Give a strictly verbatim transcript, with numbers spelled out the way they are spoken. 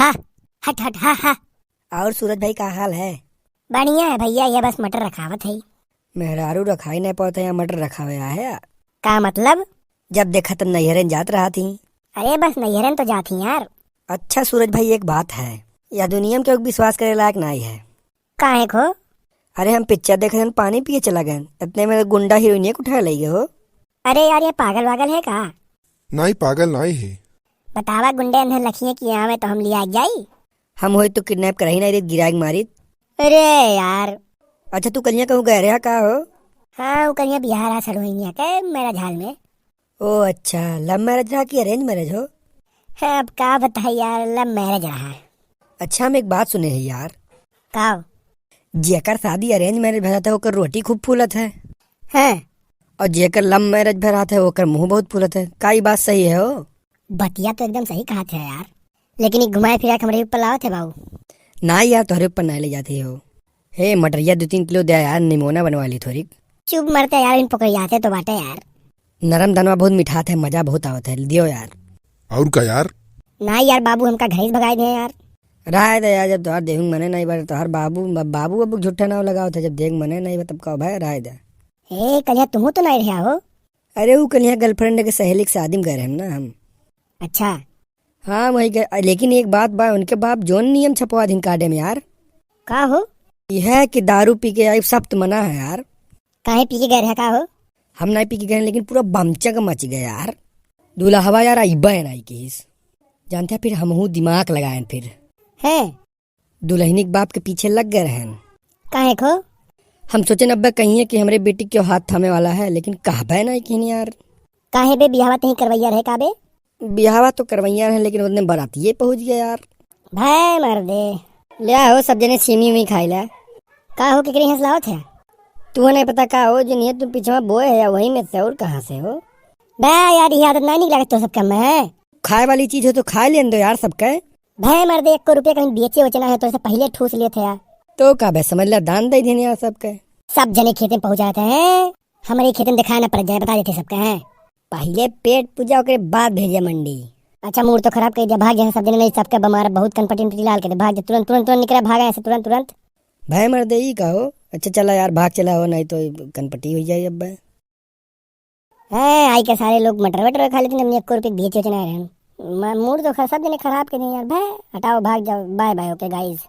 हा, हट, हट, हा, हा। और सूरज भाई, का हाल है? बढ़िया है भैया, ये बस मटर रखावत है। मेहरारू रखाई नहीं पावत है, यहाँ मटर रखावे आया है। का मतलब? जब देखा तब नैहरन जात रहा थी। अरे बस नैहरन तो जात ही यार। अच्छा सूरज भाई, एक बात है, यह दुनिया में केहू के विश्वास करे लायक नाई है। काहे खो? अरे हम पिक्चर देखे रहन, पानी पिए चला गए, इतने में गुंडा हीरोइनिया के उठा ले गए हो। अरे यार, ये पागल वागल है का? नाई, पागल नाई है। बतावा, गुंडे अंदर लखिए कि आवे तो हम लिया जाई। हम होई तो किडनैप कराई ना रे, गिराए के मारित। अरे यार। अच्छा, तू कलिया कहूँ गए रहा का हो? हाँ, वो कलिया बिहार आ सड़ोइनिया के मेरा झाल में। ओ अच्छा, लव मैरिज रहा कि अरेंज मैरिज हो? हाँ, अब का बताई यार, लव मैरिज रहा। अच्छा, हम एक बात सुने हैं यार। का? जेकर शादी अरेंज मैरिज भय रहत है, ओकर रोटी खूब फूलत है। हाँ। और जेकर लव मैरिज भय रहत है, ओकर मुंह बहुत फूलत है। का ई बात सही है हो? बतिया तो एकदम सही कहत है यार, लेकिन ई घुमाए फिरा के हमरे ऊपर लावत है बाबू। ना यार, तोहरे ऊपर ना ले जाती हो। हे मटरिया, दो तीन किलो दे यार, निमोना बनवा ली थोड़ी। चुप मरते यार, इन पकड़ियाते तो बाटे यार। नरम दनवा बहुत मिठात है, मजा बहुत आवत है, दियो यार। और का यार? ना यार बाबू, हमका घर ही भगाए दे यार। रहे दे यार, जब तोहार देहू मने नहीं बाटे तोहार बाबू, ब-, बाबू अब झूठा नाव लगाओ थे, जब देख मने नहीं बा तब कहो भाई रहे दे। ए कलिया, तुहू तो नहीं रहा हो। अरे वो कलिया गर्लफ्रेंड के सहेली के शादी में गए रहे ना हम। अच्छा। हाँ वही गए, लेकिन एक बात बा, उनके बाप जोन नियम छपवा दिन काटे में यार। का हो? यह है कि दारू पी के आई, सब तो मना है यार। काहे पी के गए रहे का हो? हम नहीं पी के गए, लेकिन पूरा बमचक मच गया यार। दुल्हवा यार अइबे नहीं किस। जानते हैं, फिर हमहू दिमाग लगाएन फिर। हैं? दुल्हनी के बाप के पीछे लग गए रहन। काहे खो? हम सोचेन अब्बे कहिए कि हमरे बेटी के हाथ थामे वाला है, लेकिन कहबे नहीं किन यार। काहे बे, बियाहवा तहीं करवैया रहे का बे? बियाहवा तो करवैया रहे, लेकिन उतने बरातिये पहुंच गए यार। भाई मर दे। ले आओ सब जने सीमी उमी खाई ला। का हो, केकरी हंस लावत है? तू नहीं पता का हो, जो नियत तू पीछे बोए है, वही में से, और कहाँ से हो? बे यार, ये आदत नहीं निक लागत तो सबके में। खाए वाली चीज हो तो खा लेन दो यार सबके। भय मर दे, एक को रुपया कहीं बेचे वेचे ना है, तो से पहले ठूस लेते यार। तो का बे, समझ ला दान दे देने यार सबके। सब जने खेते में पहुंच जाते हैं, हमारे खेते में दिखाए ना पड़ जाए, बता देते सबके हैं। पहले पेट पूजा, ओकरे बाद भेजे मंडी। अच्छा, मूड तो खराब कर दिया, भाग जाए सब जने, नहीं सबके बमार बहुत कनपटी उनपटी लाल कर दे, भाग जा तुरंत, तुरंत, तुरंत निकले, भाग यहाँ से तुरंत, तुरंत। भय मर दे, ई का हो? अच्छा चला यार, भाग चला हो, नहीं तो कनपटी हो जाए अब। हैं, आई के सारे लोग मटर वटर खा लेते हैं, हमने एक रुपये बेचे वेचे ना रहन। म-, मूड तो ख-, सब जने खराब के नहीं यार, भे, हटाओ, भाग जाओ, बाय बाय, ओके गाइस।